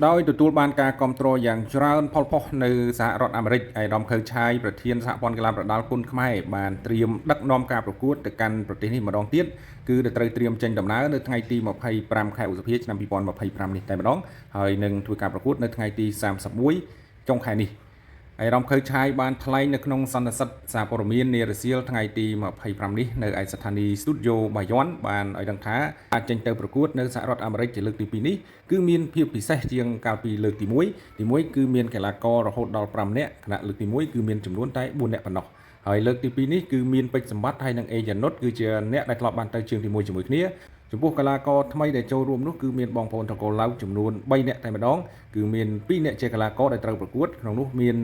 ដោយទទួលបានការគ្រប់គ្រងយ៉ាងច្រើនផលផុសនៅសហរដ្ឋអាមេរិកឯកឧត្តមខៅឆាយប្រធានសហព័ន្ធកីឡាប្រដាល់គុនខ្មែរបានត្រៀមដឹកនាំការប្រកួតទៅកាន់ប្រទេសនេះម្ដងទៀតគឺដែលត្រូវត្រៀមចេញដំណើរនៅថ្ងៃទី25ខែឧសភាឆ្នាំ2025នេះតែម្ដងហើយនឹងធ្វើការប្រកួតនៅថ្ងៃទី31ចុងខែនេះ ឯកឧត្តមខៅឆាយបានថ្លែងនៅក្នុងសន្និសីទសារព័ត៌មាននារសៀលថ្ងៃទី25នេះនៅឯស្ថានីយ៍ស្ទូឌីយោបាយ័នបានឲ្យដឹងថាអាចចេញទៅប្រកួតនៅសហរដ្ឋអាមេរិកជាលើកទី2នេះគឺមានភាពពិសេសជាងកាលពីលើកទី1ទី1គឺមានកីឡាកររហូតដល់5នាក់ខណៈលើកទី1គឺមានចំនួនតែ4នាក់ប៉ុណ្ណោះហើយលើកទី2នេះគឺមានពេជ្រសម្បត្តិហើយនិងអេយ៉ានុតគឺជាអ្នកដែលធ្លាប់បានទៅជើងទី1ជាមួយគ្នាចំពោះកីឡាករថ្មីដែលចូលរួមនោះគឺមានបងប្អូនត្រកូលឡៅចំនួន3នាក់តែម្ដងគឺមាន2នាក់ជាកីឡាករដែលត្រូវប្រកួតក្នុងនោះមាន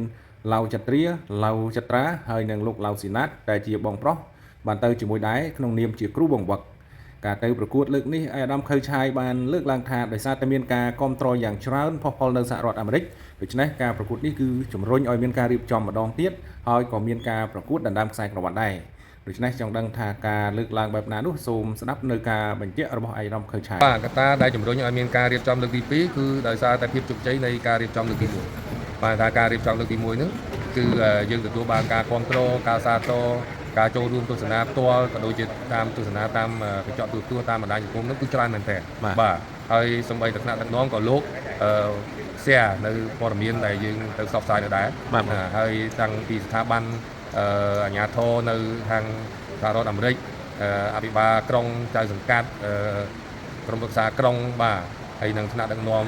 ឡៅចត្រាឡៅចត្រាហើយនិងលោកឡៅស៊ីណាតដែលជាបងប្រុសបានទៅជាមួយដែរក្នុងនាមជាគ្រូបង្វឹកការទៅប្រកួតលើកនេះឯកឧត្តមខៅឆាយបានលើកឡើងថាដោយសារតែមានការគ្រប់គ្រងយ៉ាងច្រើនផុសផុលនៅសហរដ្ឋអាមេរិកដូច្នេះការប្រកួតនេះគឺជំរុញឲ្យមានការរៀបចំម្ដងទៀតហើយក៏មានការប្រកួតដណ្ដើមខ្សែក្រវ៉ាត់ដែរដូច្នេះចង់ដឹងថាការលើកឡើងបែបណានោះសូមស្ដាប់នៅការបញ្ជាក់របស់ឯកឧត្តមខៅឆាយ បាទកត្តាដែលជំរុញឲ្យមានការរៀបចំលើកទី2គឺដោយសារតែភាពជោគជ័យនៃការរៀបចំលើកទី1បាទថាការរៀបចំលើកទី1ហ្នឹងគឺយើងទទួលបានការគ្រប់គ្រងការសាទរការចូលរួមទស្សនាផ្ទាល់ក៏ដូចជាតាមទស្សនាតាមកញ្ចក់ទូរទស្សន៍តាមបណ្ដាញសង្គមហ្នឹងគឺច្រើនមែនទែនបាទហើយសូម្បីតែថ្នាក់ដឹកនាំក៏លោកអឺ share នៅព័ត៌មានដែលយើងទៅផ្សព្វផ្សាយនៅដែរ បាទ ហើយតាំងពីស្ថាប័នអាជ្ញាធរនៅខាងសហរដ្ឋអាមេរិកអភិបាលក្រុងចៅសង្កាត់ក្រុមប្រឹក្សាក្រុងបាទហើយនឹងថ្នាក់ដឹកនាំ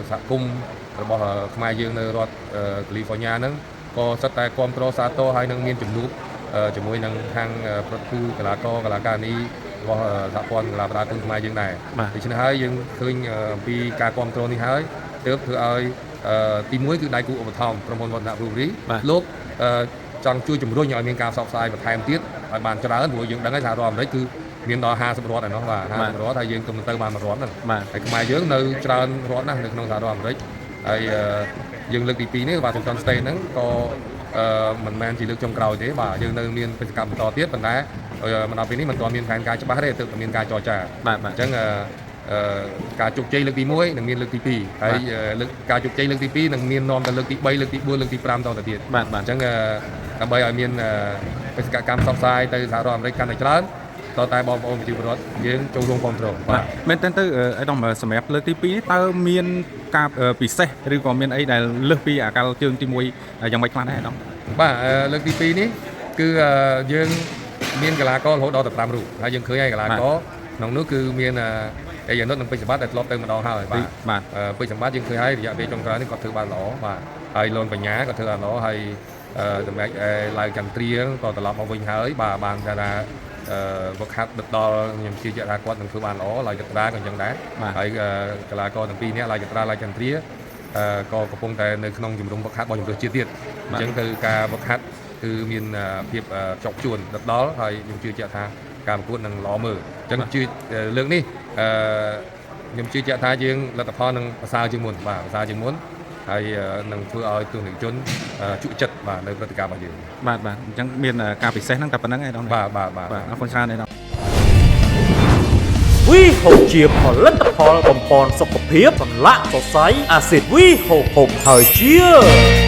សហគមន៍របស់ខ្មែរយើងនៅរដ្ឋកាលីហ្វ័រញ៉ាហ្នឹងក៏សុទ្ធតែគ្រប់គ្រងសាទរហើយនឹងមានជំនួបជាមួយនឹងខាងប្រតិភូកីឡាករកីឡាការិនីរបស់សហព័ន្ធកីឡាប្រដាល់គុនខ្មែរយើងដែរ បាទ ដូច្នេះហើយយើងឃើញអំពីការគ្រប់គ្រងនេះហើយទើបធ្វើឲ្យទី1គឺដៃគូឧបត្ថម្ភក្រុមហ៊ុនវឌ្ឍនៈរូបរី បាទ លោកចង់ជួយជំរុញឲ្យមានការផ្សព្វផ្សាយបន្ថែមទៀតឲ្យបានច្រើនព្រោះយើងដឹងហើយថារដ្ឋអាមេរិកគឺមានដល់50រដ្ឋឯណោះបាទ50រដ្ឋហើយយើងក៏មិនទៅបានមួយរដ្ឋហ្នឹង បាទ ហើយខ្មែរយើងនៅច្រើនរដ្ឋណាស់នៅក្នុងសហរដ្ឋអាមេរិកហើយយើងលើកទី2នេះ Washington State ហ្នឹងក៏មិនមែនជាលើកចុងក្រោយទេបាទយើងនៅមានបេសកកម្មបន្តទៀតប៉ុន្តែមកដល់ពេលនេះមិនទាន់មានផែនការច្បាស់ទេទើបតែមានការចរចា បាទបាទ អញ្ចឹងអឺការជោគជ័យលើកទី1នឹងមានលើកទី2ហើយលើកការជោគជ័យលើកទី2នឹងមាននាំទៅលើកទី3លើកទី4លើកទី5តទៅទៀត បាទបាទ អញ្ចឹងដើម្បីឲ្យមានបេសកកម្មផ្សព្វផ្សាយទៅសហរដ្ឋអាមេរិកកាន់តែច្រើនតតែបងប្អូនប្រជាពលរដ្ឋយើងចូលរួមគ្រប់គ្រង បា បាទ ទ មែនតើទៅអេដាមសម្រាប់លើកទី2នេះតើមានការពិសេសឬក៏មានអីដែលលើសពីអាកាលជើងទី1យ៉ាងម៉េចខ្លះដែរអេដាម បាទលើកទី2នេះគឺយើងមានកីឡាកររហូតដល់ទៅ5រូបហើយយើងឃើញហើយកីឡាករក្នុងនោះគឺមានអេយ៉ានុតនិងពេជ្រសម្បត្តិដែលធ្លាប់ទៅម្ដងហើយបាទ បាទ ពេជ្រសម្បត្តិយើងឃើញហើយរយៈពេលចុងក្រោយនេះគាត់ធ្វើបានល្អបាទហើយលនបញ្ញាគាត់ធ្វើបានល្អហើយសម្រាប់ឡើងចន្ទ្រាក៏ត្រឡប់មកវិញហើយបាទបានគេថាវឹកហាត់ដិតដល់ខ្ញុំជឿជាក់ថាគាត់នឹងធ្វើបានល្អឡើយចត្រាក៏អញ្ចឹងដែរហើយកីឡាករទាំងពីរនាក់ឡើយចត្រាឡើយចន្ទ្រាក៏កំពុងតែនៅក្នុងជំរំវឹកហាត់របស់ជម្រើសជាតិទៀតអញ្ចឹងទៅការវឹកហាត់គឺមានភាពខ្ជាប់ខ្ជួនដិតដល់ហើយខ្ញុំជឿជាក់ថាការប្រកួតនឹងល្អមើលអញ្ចឹងជឿលើកនេះអឺ ខ្ញុំជឿជាក់ថាយើងលទ្ធផលនឹងប្រសើរជាងមុនបាទប្រសើរជាងមុនហើយនឹងធ្វើឲ្យទស្សនិកជនជក់ចិត្តបាទនៅព្រឹត្តិការណ៍របស់យើង បាទបាទអញ្ចឹងមានការពិសេសហ្នឹងតែប៉ុណ្្នឹងឯដាម បាទបាទបាទ បាទអរគុណច្រើនអេដាម វីហូជាផលិតផលបំប៉នសុខភាពសន្លាក់សរសៃអាស៊ីតវីហូហូបហើយជា